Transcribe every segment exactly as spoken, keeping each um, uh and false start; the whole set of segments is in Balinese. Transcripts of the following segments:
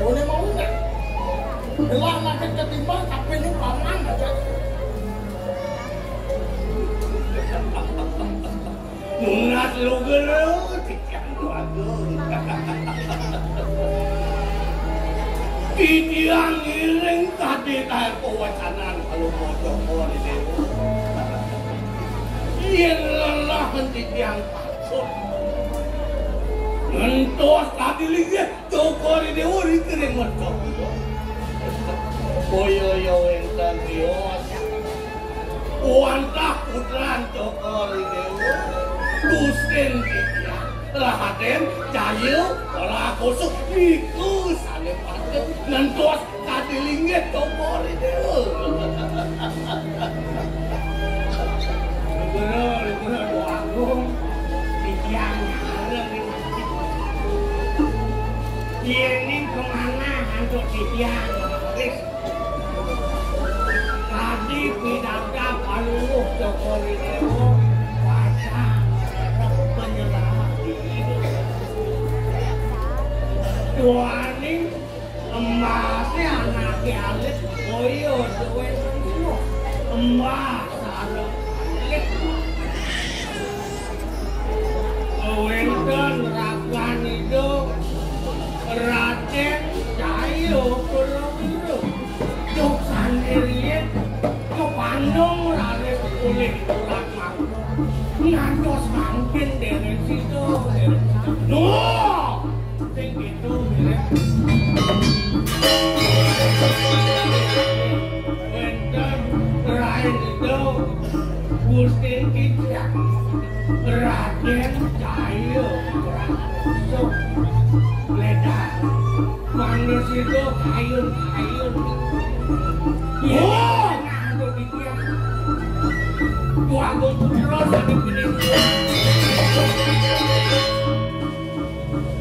Boleh mau enggak? Gelah makin ketimbang, tapi ini paman aja. Nunas luger, titiang luagung. Titiang ngiring tadi kae pawacanan kalau modok ori dewa. Yen lelah titiang pacut. Ngentos tadi linggih. Cokor I Déwa ri kering mercaya. Boyo ya wénten rios. Wantah putran Cokor I Déwa. Gustin titiang Raden Jaya ora kusuk niku sané patut ngentos kadilinggih Cokor I Déwa. Lho, lho, lho, Agung. Titiang nyareng. Yéning kemanah antuk titiang, wis. Tadi pidatah Palungguh Cokor I Déwa, pasang penyerahan diri. Duaning embasé anaké alit, kaya duwé manuk. Embas sareng alit. Wénten rakan ida Radén Jaya Kurawira. Duk sané riyin kepandung raris olih urat mangkuk. Ngantos mangkin déning sida, déning sida. Nuh! Sing pitu, nggih. Wénten rain ida Gustin Kijang, Radén Jaya Prakoso. Lédang. Mangda sida kayun-kayun. Wah! Nah, Déwa Agung Putra sané pining.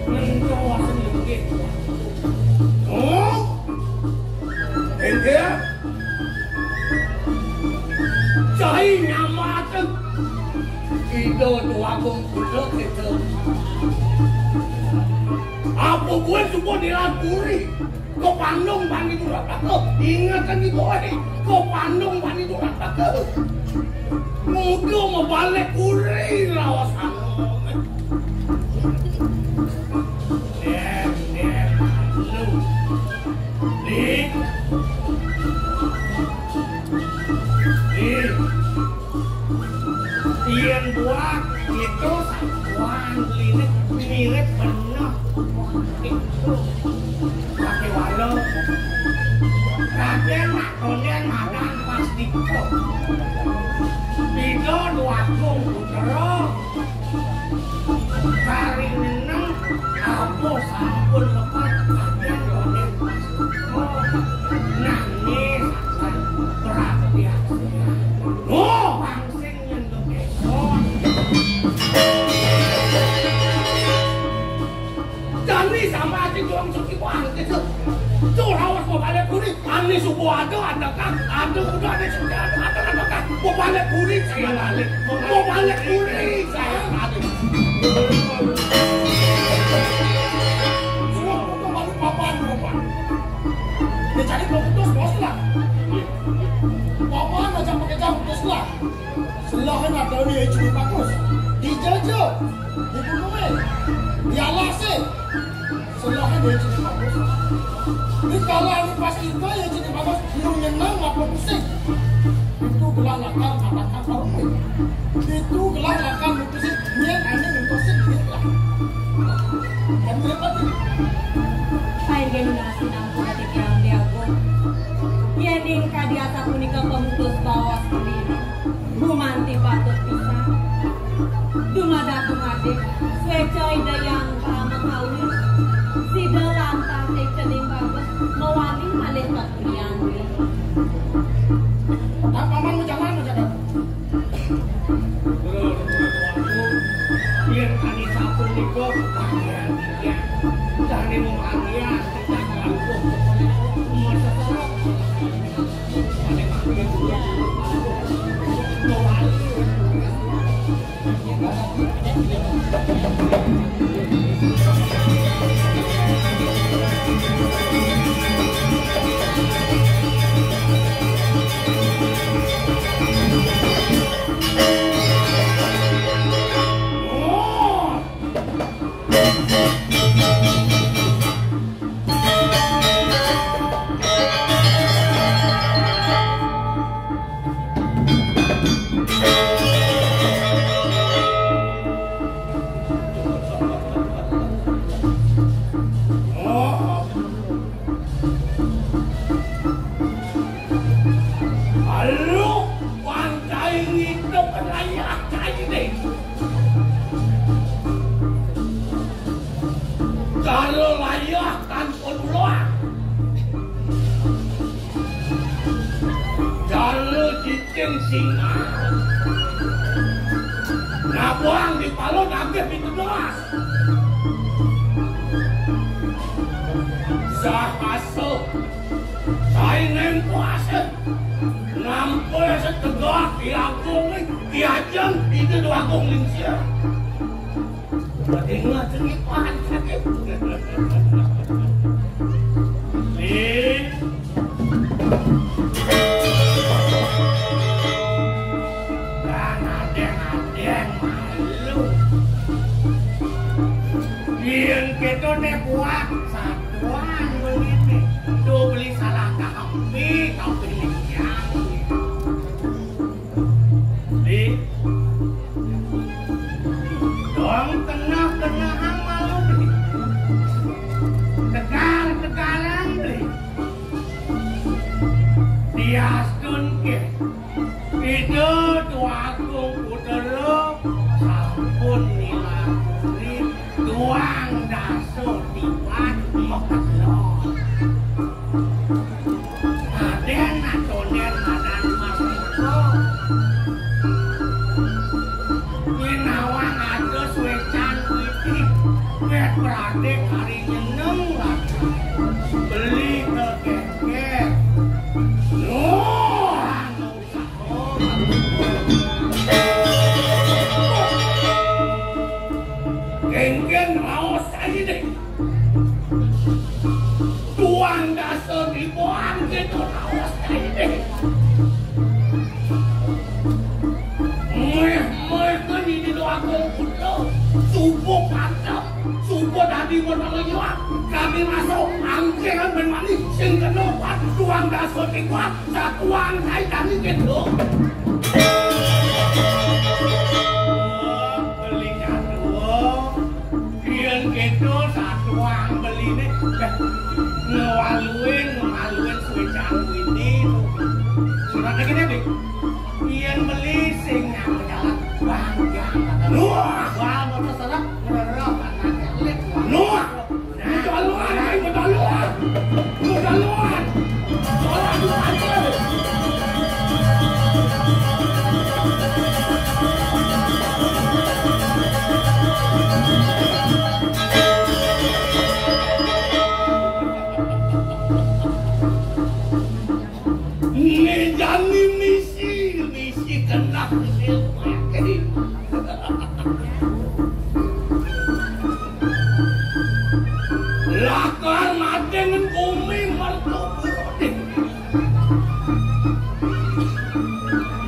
Ngentos nggih. Oh. Inggih. Cai nyamatan. Ida Déwa Agung Putra kita. Apa buat semua di Laguri? Kepandung bani durhaka. Ingetan di bawah ni. Kepandung bani durhaka. Muda mabalik kuri raos angin. Dem, dem, lu. Dik. Dik. Yén buat itu sapuan lilit mirip bener. Itu. Pakai walau. Raden Mak Raden madan pas dikto. Ida Déwa Agung Putra. Kari meneng apa sampun lepat Raden Raden pas dikto. Nangis akan perhatian. Oh, pangsing nyentuh desa. Jani sama aja orang suci bangkit tuh. Tuh, rawas mau balik kulit. Ani subuh ada, ada kan? Ada, udah ada, sudah ada, ada, ada kan? Mau balik kulit, saya balik. Mau balik kulit, saya balik. Semua mau balik papan, papan. Dia cari belum putus, bos lah. Papan aja pakai jam, putus lah. Selahan ada ni, cuma bagus. Di jaja, di gunungnya, di alasnya. Selahan dia cuma bagus. Di kala ini pas kita ya cuma bagus, lu nyenang apa pusing. Itu gelah lakar katakan tahu. Itu gelah lakar pusing, niat ane ngentosin niat lah. Kan repot ni. Panjenengan sinampunan titiang Déwa Agung. Yéning kadi asapunika pemutus baos punika, gumanti patut pisan. Dumadak dumadik, swéca Ida Hyang Parama Kawi, sida lantas ing cening babeh mawali malih kakulian. Nah, paman majalan, majalan. Nabang di palo nagih pitedas. Sahasa. Saineng kuasa. Nampil setegak diagung ni, diajeng itu diagung lingsir. Ingat ini panjang. Nih. Dan adeng-adeng malu. Yen kita ne buat satuan begini, tu beli salah kampi, kampi liang. Di dong kenah-kenahan malu beli. Tegal-tegalan beli. Diastun ke. Ida Tuagung Kudala sampun nilakoni duang dasa tipat makelon. Raden atonden madan masmiko. Minawang ada suecan witi. Wet pradé kari nyeneng lagi. Beli kekeket. Wah, Kéngkén raos saiki. Tuang dasa dibuang kéto raos saiki. Méh-méh kan ini doa kumpul. Subuh mantap. Suba dadi menara liwat, kami masuk angkiran ben wani sing kena obat tuang dasa tiwat, satuang saitani kéto. Beli jadul, yén kéto satuang beliné, eh, ngewaluin, ngemaluin suwécan wini. Suratnya gini, Bli. Yén beli sing nyang jalan, banggang. Wah, wah, motor salah. Nuh. Nuh. Nuh. Nuh. Ngejani misi, misi kendak misi pakai. Lakar mating bumi mertu putih.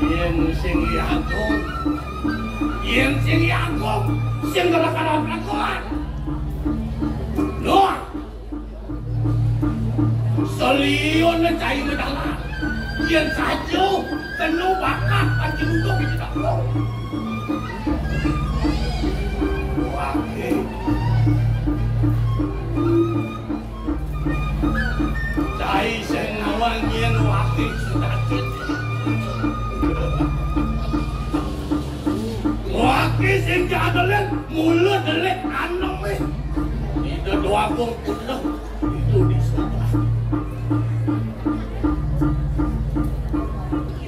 Yén sing yagung, yén sing yagung, sing kelakaran lakuan. Loh, Seliun cai medalan. Yén saja kena bakat panci ruduk di dapur. Wah, eh. Cai sing nawang yén wakil sudakin. Wakil sing jadelin, mulut delik anem, eh. Ida doa pun pun. Itu di sebelah.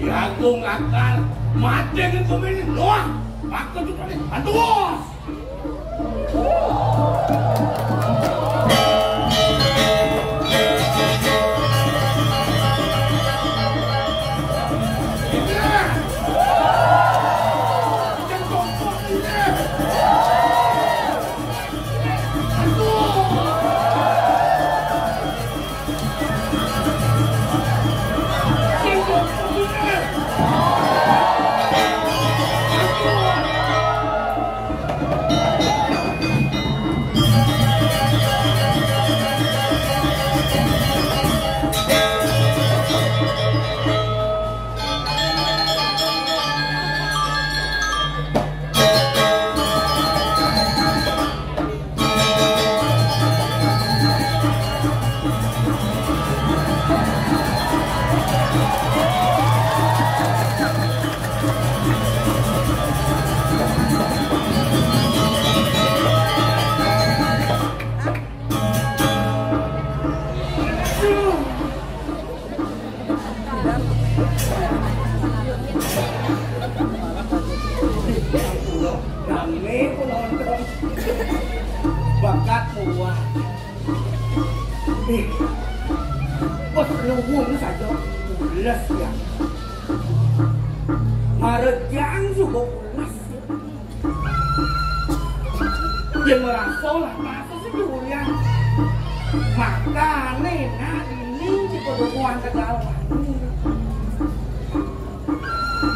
Jagung akar, mati dengan kumini. Wah, aku juga nih. Aduh. Wah, nuwun saja pules ya. Marejang suba pules. Yén merasa lah, masa sih diulian. Makané nak dini di pedukuhan Tegal.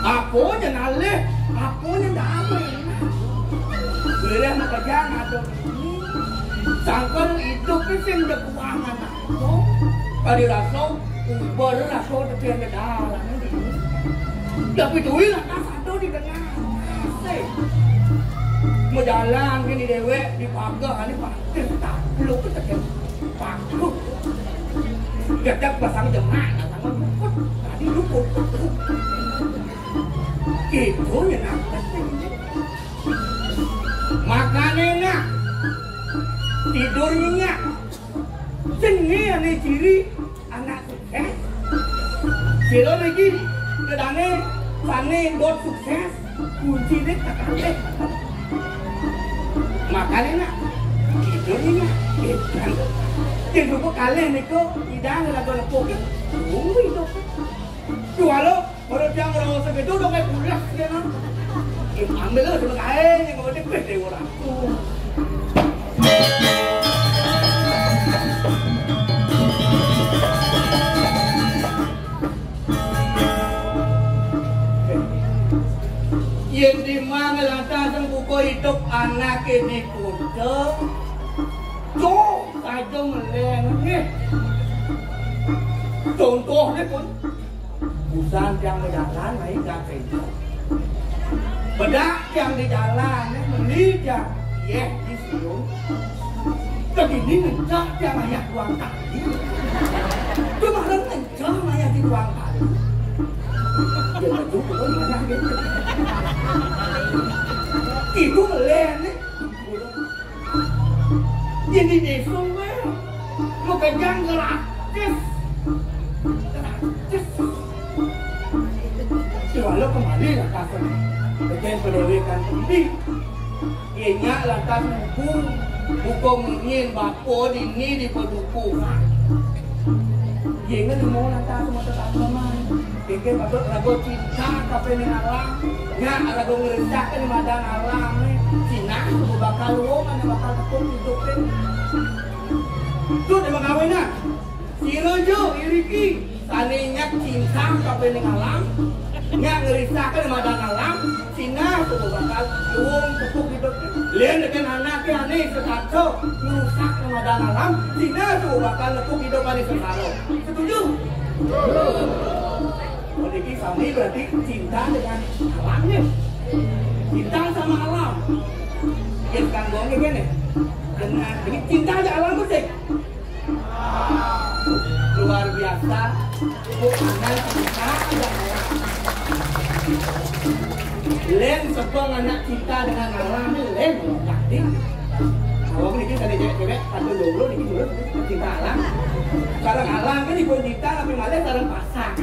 Apa nya nalih, apa nya damai. Wiréh makejang ada dini. Sangkan idup sing dekuangan apa. Kadi rasa uber rasa tekén dalan. Tapi duit lantas ada di tengah. Asik. Majalan gini déwék di pagar ini pasti takluk tekén paku. Gedeg pasang jemak, pasang luput. Tadi luput. Itu nyenang penting. Makané enak. Tidur nyenyak. Sing né ané ciri anak sukses. Sira niki kedané sané dot sukses. Kunciné kakalih. Makané nak tidur nyenyak. Yén rupa kalih nika idang lagu lepuk. Tunggu idup. Jualo, menurut yang orang segitu udah kayak pulas dia, nah. Ambil lah sama kain yang mau dipeh deh orang. Yén dimang lantas buka idup anaké di kota, tuh saja meleng nggih. Contohné pun, busan tiang bejalan naik gak. Bedak tiang di jalan, meli tiang yéh di siung. Kegini ngencah tiang ayah tuang tadi. Kemarin ngencah ayah di tuang tadi. Dia maju, dia maju, dia maju. Itu meleh nih. Jadi desa wé. Lu pegang gratis. Gratis. Jualo kembali lah kasar. Pegang pendewekan penting. Inya lantas ngukum, ngukum nyin bapa dini di padukuhan. Yén nemu lantas mata tanaman. Pikir patut raga cinta ka pening alam. Nya raga ngerisak di madan alam né. Cina bakal luung, ane bakal tekun hidup né. Tuh, dia mengawin, nah. Sira ja iriki, sané nyak cinta ka pening alam, nyak ngerisak madan alam, cina suba bakal luung tekuk hidup. Lén tekén anaké ané sekaca ngrusak madan alam, cina suba bakal tekuk hidup ané sengsara. Setuju? Berarti sami berarti cinta dengan alamnya. Cinta sama alam. Yang sekarang gua ini gini. Dengan ini cinta aja alam bersih. Luar biasa. Bukan cinta. Lén sebang anak cinta dengan alam ni lén. Yakin. Kalau ini tadi cewek-cewek, satu dulu ini dulu cinta alam. Sekarang alam ini pun cinta tapi malah sekarang pasang.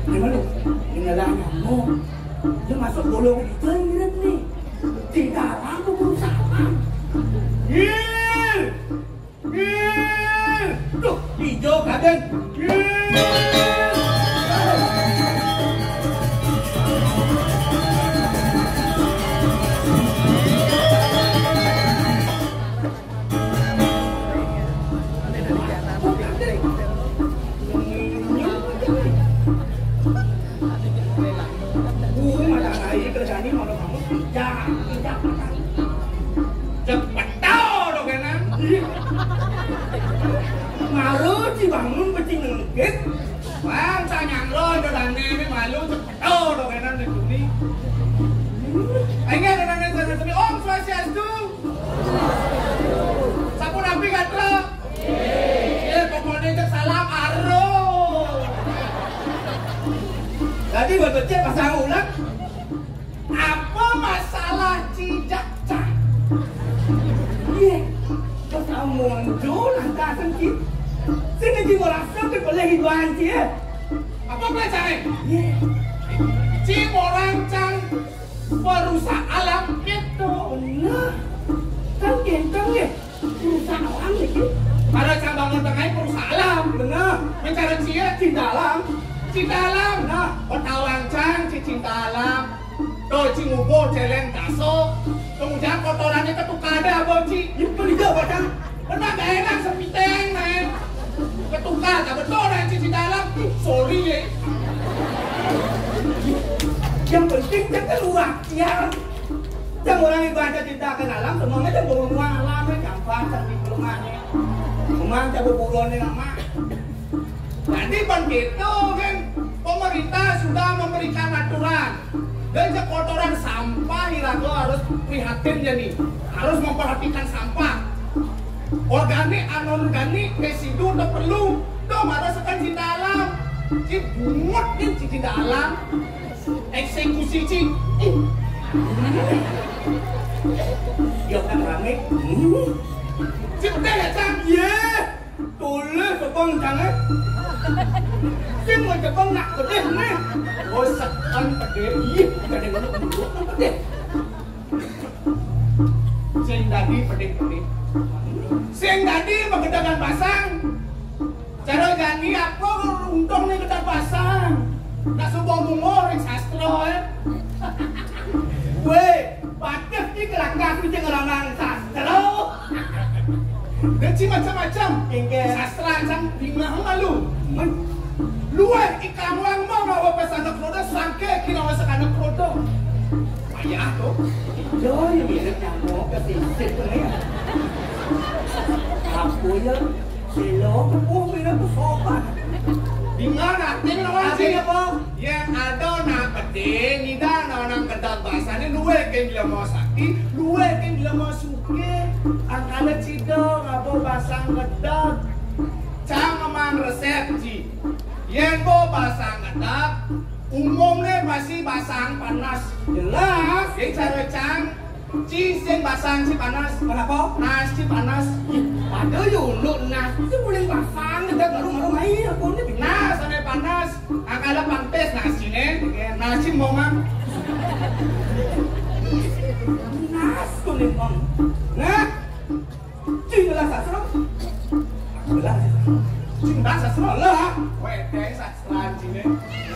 Gimana? Inilah nyamuk. Dia masuk golongan itu yang mirip nih. Cinta alam pun perusahaan. Ngir! Ngir! Tuh, hijau kadén. Ngir! Cepet tau dong, enak. Malu ci bangun peci ngengkit. Bang, tanya lo, udah dane, ini malu, cepet tau dong, enak, di bumi. Ayo, ada dane, sana, sini. Om Swastiastu. Sapunapi gatra? Nggih, pokokné cék salam aruh. Dadi buat becik pasang uleg. Apa masalah cidak cah? Nggih, pas amun jo lantasan ci. Sing ngeji ora sing dipelih iban ci. Apa pelajaran? Nggih. Ci orang cang perusak alam gitu. Bener. Kan kénten nggih, perusahaan niki. Para cang bangun tengah perusahaan. Bener. Mencari cie cinta alam. Cinta alam. Nah, petawang cang ci cinta alam. Tuh, ci ngubuh céléng daso. Kemudian kotorannya ketukar deh, Abah, ci. Ya, bener, Pak Cang. Bener, gak enak, sepiteng, main. Ketukar, gak betul, main, ci cinta alam. Ih, sorry, ya. Yang penting, kan, kan urang, ya. Yang orang ibadah cinta ke alam, semuanya kan bawa alam, ya, gampang, tapi belum ada. Cuma, coba buronnya, Mak. Jadi begitu kan, pemerintah sudah memberikan aturan. Dan kotoran sampah iraga harus prihatin jadi, harus memperhatikan sampah. Organik, anorganik, residu, tak perlu. Tuh, marah sekan cinta alam. Ci bungut kan ci cinta alam. Eksekusi ci. Ih. Ya kan rame. Hmm. Ci pedih ya, Cang? Iya. Tulis kebang jangan. Sing mau kebang nak pedih nih. Oh, sekan pedih. Iya, kada ngono dulu pedih. Sing dadi pedih-pedih. Sing dadi magedagan basang. Cara jani apa untung nih gedang basang. Nak subuh mungguh ring sastra, eh. Weh, patut di kelakas mesti ngeranang sastra. Dadi macam-macam. Inggih. Sastra cang bingah malu. Luweh ikang lang mau ngawa pesantren roda sangke kinawa sekanek roda. Payah tuh. Yo, yang mirip nyamuk ke sisip tuh ya. Aku ya, silo, oh, mirip tuh sopan. Bingah, artinya nawa sih. Artinya apa? Yang ada nak pedih, nida nak nang gedang basane luweh keng jelema sakti, luweh keng jelema sugih. Angkane cida ngaba basang gedang. Cang memang resep, Ci. Yen bo basang gedang, umumne pasti basang panas. Jelas. Yen cara cang, Ci sing basang ci panas. Kenapa? Nas ci panas. Ih, ada yo unduk nas. Itu boleh basang gedang baru-baru main. Aku ini bikin. Nas sampai panas. Angkala pantes nas cine. Oke. Nas ci momang. Nas kuning mong. Nah, Cinta sastra. Cinta sastra lah. Weteng sastra cine.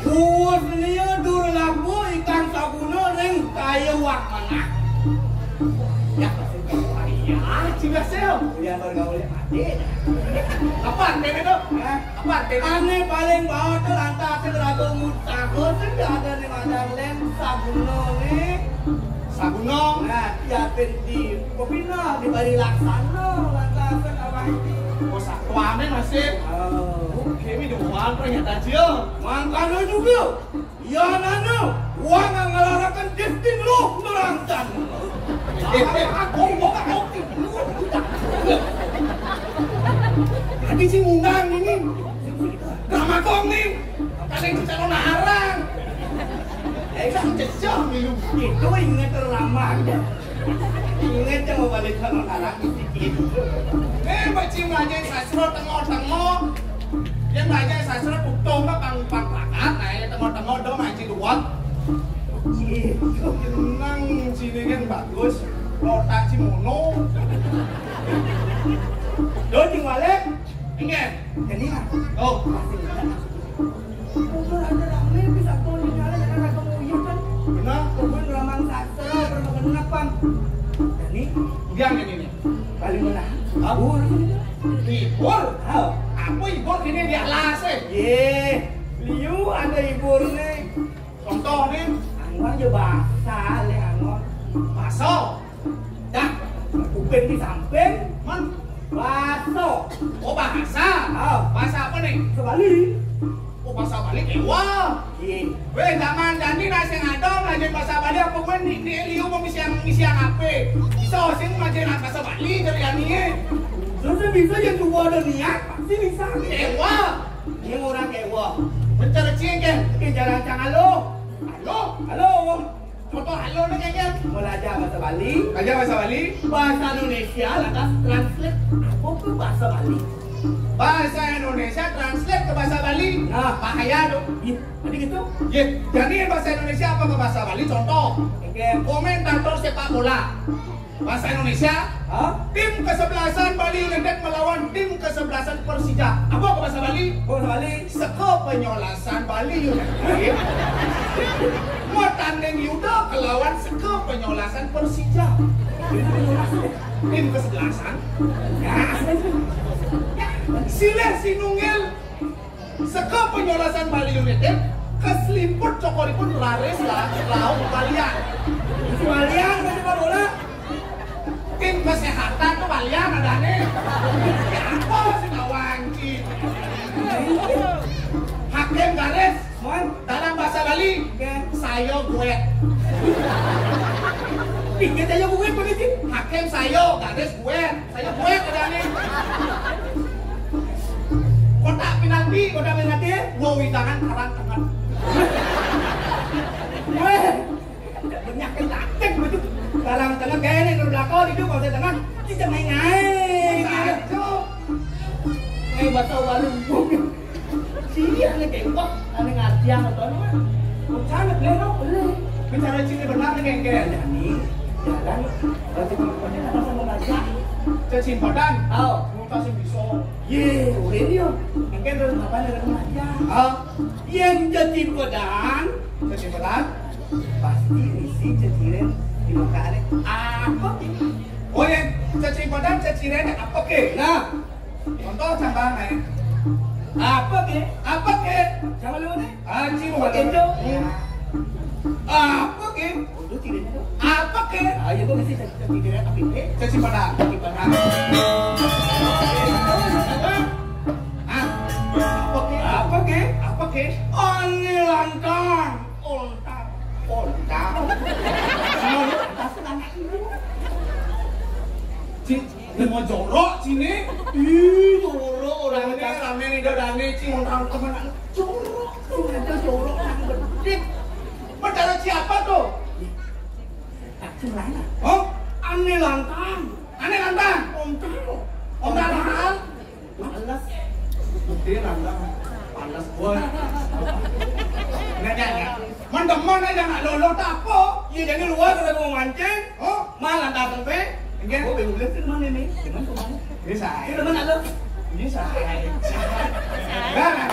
Bos lia dur labu ikan sabuna ring kaya wak manah. Ya, pasti kaya wak. Iya, cinta sel. Kuliah bergaul ya mati. Apa artinya itu? Hah? Apa artinya? Ane paling bawah tuh lantas sing ragu mutakhir sing gak ada nih madan lem sabuna nih. Sabuna. Nah, siapin di pepina di bari laksana lantas apa ini? Oh, satuane masih. Oh. Oke, mi doang ternyata dia. Mangkana juga. Ya nana, wang ngalarakan difting lu nerangkan. Eh, eh, aku mau kau. Tadi si ngundang ini. Drama kong nih. Kan yang calon arang. Eh, kan cecah milu. Itu inget ramah. Inget yang mau balik calon arang sedikit. Eh, baca ngaji sastra tengok-tengok. Yang ngaji sastra utuh mah pang pang pakat, nah, ya tengok-tengok dong ngaji dua. Gitu. Nang sini kan bagus. Lotak si mono. Dong sing balik. Ingat. Jadi lah. Oh. Masih ingat. Umur ada rame bisa kau tinggal ya kan kau uyut kan. Benar. Umur ramang sastra bermakan apa? Jadi yang ini nih. Paling mana? Kabur. Libur. Oh. Apa libur ini di alas eh? Ye. Liu ada libur nih. Contoh nih. Anggur aja basah leh anggur. Basah. Dah, kuping di samping. Man. Baso. Oh, bahasa. Oh. Bahasa apa nih? Bahasa Bali. Oh, bahasa Bali kewa. Iya. Weh, zaman jani nasi ngadong aja bahasa Bali apa gue nih nih liu mau misi yang misi yang apa? Bisa sih ngajarin bahasa Bali dari ani. Terus bisa ya coba ada niat pasti bisa. Kewa. Ini orang kewa. Mencari cingkir. Oke, jalan cang halo. Halo. Halo. Apa halo ni kayaknya? Belajar bahasa Bali. Belajar bahasa Bali. Bahasa Indonesia lantas translate apa ke bahasa Bali? Bahasa Indonesia translate ke bahasa Bali. Nah. Bahaya tu. Ih, tadi gitu. Ya, jadi bahasa Indonesia apa ke bahasa Bali? Contoh, oke. Komentator sepak bola. Bahasa Indonesia, hah? Tim kesebelasan Bali United melawan tim kesebelasan Persija. Apa ke bahasa Bali? Bahasa Bali. Seka penyolasan Bali United matanding yuda kelawan seka penyolasan Persija. Tim kesebelasan. Ya. Silih sinunggil seka penyolasan Bali United keselimput cokoripun raris la-, rauh balian. Balian, main sepak bola. Tim kesehatan tu balian adané. Apa sih kawan, Ci? Hakim garis. Mon. Dalam bahasa Bali, oke, saya guet. Pikir saya guet, apa sih? Hakim saya, garis guet. Saya buat ada nih. Kotak penalti, kotak penalti. Wow, hidangan karang tengah. Weh, banyak yang taktik betul. Karang tengah gaya nih, belakang itu kalau saya tengah, kita main naik. Itu. Main bahasa warung. Sini ada kembang, ada ngartian atau apa? Rencana beli no, beli. Rencana sini benar nih, kayak. Jadi, jalan, berarti kemampuannya ada sama baca. Cacing padan. Oh. Mau kasih bisa. Ye, udah dia. Mungkin terus apa ada remaja. Ah. Yang cacing padan. Cacing padan. Pasti isi ceciren di muka ada. Apa ini? Oh, yang cacing padan, ceciren apa ke? Nah. Contoh cang bang, eh. Apa ke? Apa ke? Jangan lu nih. Anjing, apa ke itu? Apa ke? Udah tidak itu. Apa ke? Ah, ya gua mesti cari cari cari apa ke? Cacing padan. Cacing padan. Ah, apa ke? Apa ke? Apa ke? Aneh lantang. Ontang. Ontang. Mau lu atas anak ini. Ci, Dia mau jorok sini. Ih, jorok orang ini rame nih dadane, Ci, orang temen jorok. Tuh ada jorok yang gede. Perkara siapa tuh? Cing lain. Oh, aneh lantang. Aneh lantang. Ontang. Ontang mahal. Males. Gede lantang. Males gua. Nanya ya. Mendemen aja nak lolo tak apa. Iya, jadi luar kalau mau mancing. Oh, malah datang pe. Enggak. Gua bingung lihat ke mana nih? Cuman ke mana? Ini saya. Ini mana lo? Ini saya. Nah,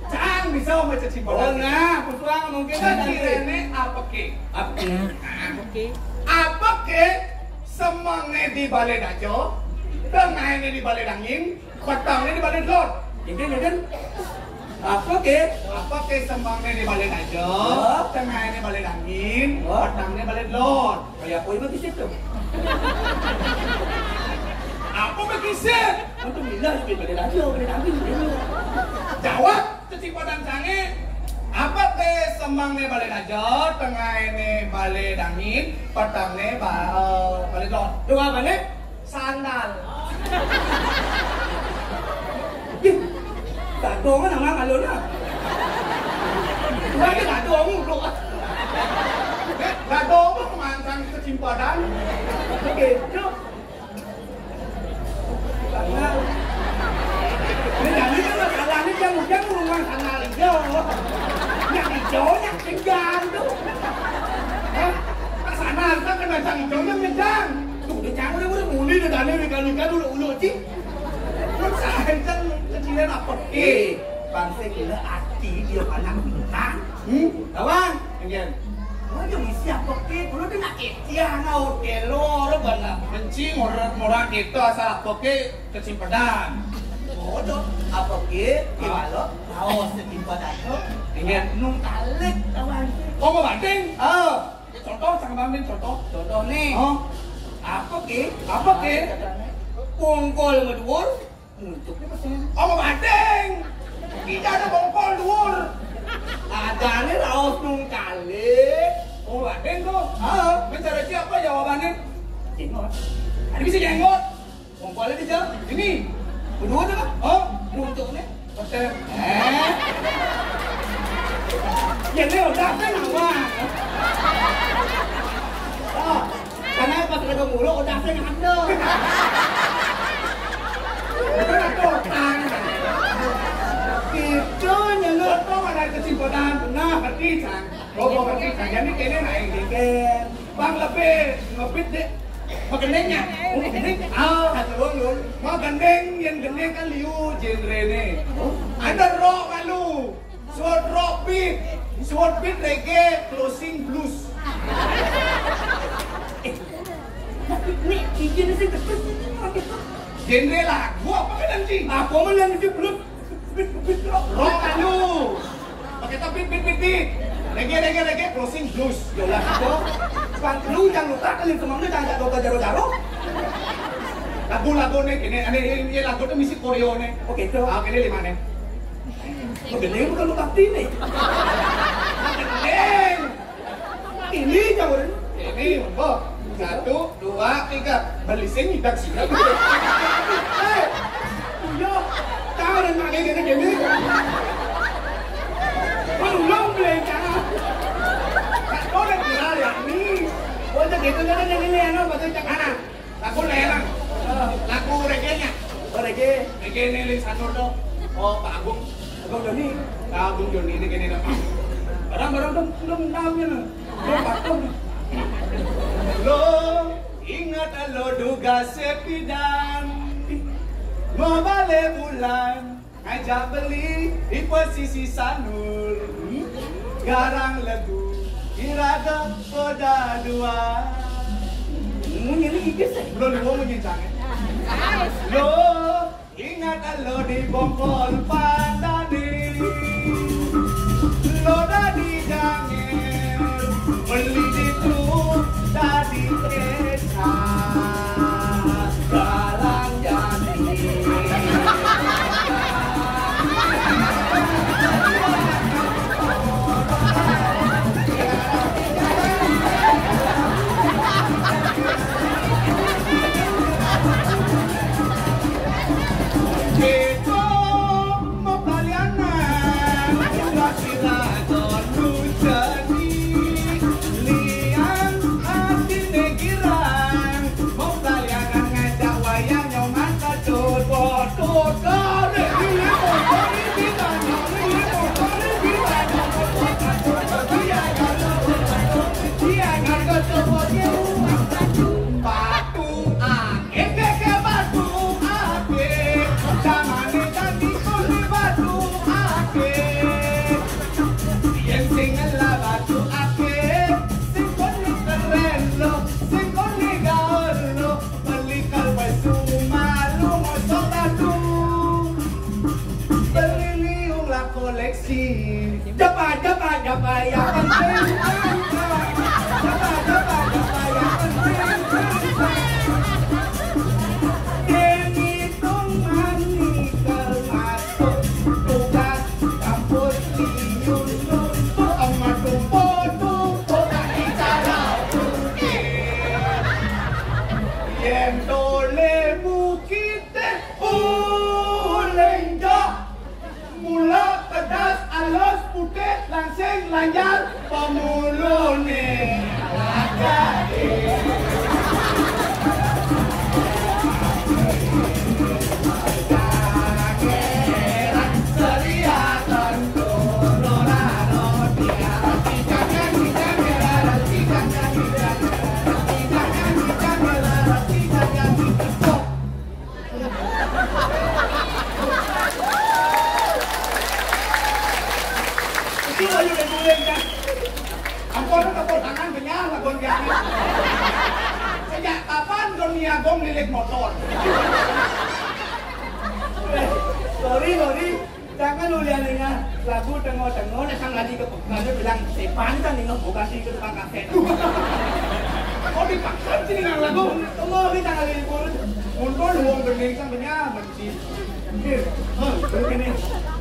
Cang bisa sama Cacing Padan. Oh, nah, pusuang mungkin kan. Cacing ini apa ke? Apa ke? Apa ke? Semangnya di balai dajo, tengahnya di balai dangin, petangnya di balai delod. Jadi, jadi, apa ke? Apa ke semangnya di balai dajo, oh, tengahnya balai dangin, oh, petangnya balai delod. Kayak apa itu di situ? Apa begitu? Untuk bilang di balai dajo, balai dangin, gitu. Jawab, Cacing Padan sange. Apa ke semangnya balai dajo, tengahnya balai dangin, petangnya ba-, eh, balai delod. Dua apa nih? Sandal. Ih, gadong kan nama kalau nah. Lagi gadong dulu. Eh, gadong mah mancang Cacing Padan. Gitu. Sandal. Ini jadi kan masalahnya dia udah ngomong sandal hijau. Yang hijau, yang kejar tuh. Hah? Sandal kan kena cang hijau yang ngejar. Tuh, dia cang udah, udah muli, udah dane, udah nikah, udah ulu, Ci. Terus saya kan kecilan apa? Eh, bangsa gila hati dia anak bintang. Hmm? Kawan, again. Lu aja misi apa ke? Lu tuh nak kecil, anak hotel lo, lu bana. Benci, murah, murah kita asal apa ke? Kecimpedan. Bodoh, apa ke? Gimana? Laos kecimpedan tuh. Again. Nung kalik, kawan. Oh, mau banding? Oh. Contoh, cang banding, contoh. Contoh nih. Oh. Apa ke? Apa ke? Pungkul sama duur, muntuknya pasti. Oh, mau banding. Tidak ada bongkol duur. Adanya laos nung kalik. Oh, banding tuh. Ah, mencari siapa jawabannya? Jenggot. Ada bisa jenggot. Bongkolnya di jalan. Ini. Berdua tuh, Pak. Oh, muntuknya. Pasti. Eh. Ya, ini udah kan, Bang. Oh. Karena pas ada mulu, udah saya ngadep. Udah ada utang. Itu nyelot kok ada kesimpulan. Nah, ngerti, Cang. Oh, gua ngerti, Cang. Jadi kayaknya naik dikit. Bang lebih ngebit deh. Gendingnya. Oh, gending. Ah, nuwun, nuwun. Mau gending, yen gending kan liu genrene. Ada rock malu. Suwet rock beat. Suwet beat reggae, closing blues. Nih, iki sing terus. Genre lagu apa kan, anjing? Apa men yang itu blues? Rock anu. Pakai tapi pit pit pit. Reggae, reggae, reggae, closing blues. Ya Allah, kok. Bang, lu yang lupa kali, semangnya jangan jatuh jaro-jaro. Lagu-lagu nih, ini, ini, ini lagu tuh misi koreo nih. Oke, itu. Ah, ini lima nih. Begini bukan lupa ini. Ini jauh. Ini, Mbok. Satu, dua, tiga. Beli sini, dak sini. Eh, iya. Tahu dan pakai gini-gini. Belum beli, jangan. Kau udah viral ya, ini. Oh, itu gitu, kan, yang ini, anu, betul, Cak. Mana? Lagu lerang. Lagu reggae-nya. Oh, reggae. Reggae ini, Lin Sanur, tuh. Oh, Pak Agung. Agung Joni. Pak Agung Joni ini gini, tuh. Barang-barang, tuh, belum tahu, ya, tuh. Belum patuh. Lo ingat lo duga sepidan, mau balik bulan, ngajak beli di posisi Sanur. Garang lagu, kira ada poda dua. Munyi ini iki sih. Belum, belum munyi, jangan. Lo ingat lo di Bongkol Pandani. Lo dari Janger, beli di tu dari Esa. Jalan jadi. Beko mau palianan, kira-kira donu jadi. Lian hati negiran, mau palianan ngajak wayang nyoman kacot. Waduh, dari ini mau dari kita, dari ini mau dari kita. Dia nggak kacau, dia nggak kacau, dia. Batu akeh, keke batu akeh. Zamane tadi kone batu akeh. Yen sing ngelah batu akeh, sing kone keren lo, sing kone gaul lo. Beli kalpesu malu ngosok batu. Beli liung lah koleksi. Japa, japa, japa, yang penting. Japa, japa, japa, yang penting. Ini tung mani kalmat. Tugas kampus liun nuntut ama tung podo. Yen tole bukite ulenjo. Mula pedas alus putih langsing lanjar pemulune. Itu aja udah dulu ya. Ampun, tepuk tangan kenyang, lagu kenyang. Sejak kapan Doni Agung lilit motor? Sorry, sorry. Jangan ulian dengar lagu tengok-tengok, datang lagi ke pekada bilang, "Sepan kan nengok bukan di tukang kaset." Oh, dipaksa sini nang lagu. Tengok kita lagi pun. Untung wong bening sang benyah, benci. Oke. Hah, begini.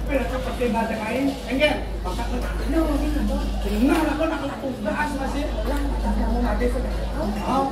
Tapi aku pasti nggak ada main. Enggak. Bakat lu. Lu ini apa? Benar, aku nak laku gas masih. Lah, kamu mati sudah. Oh.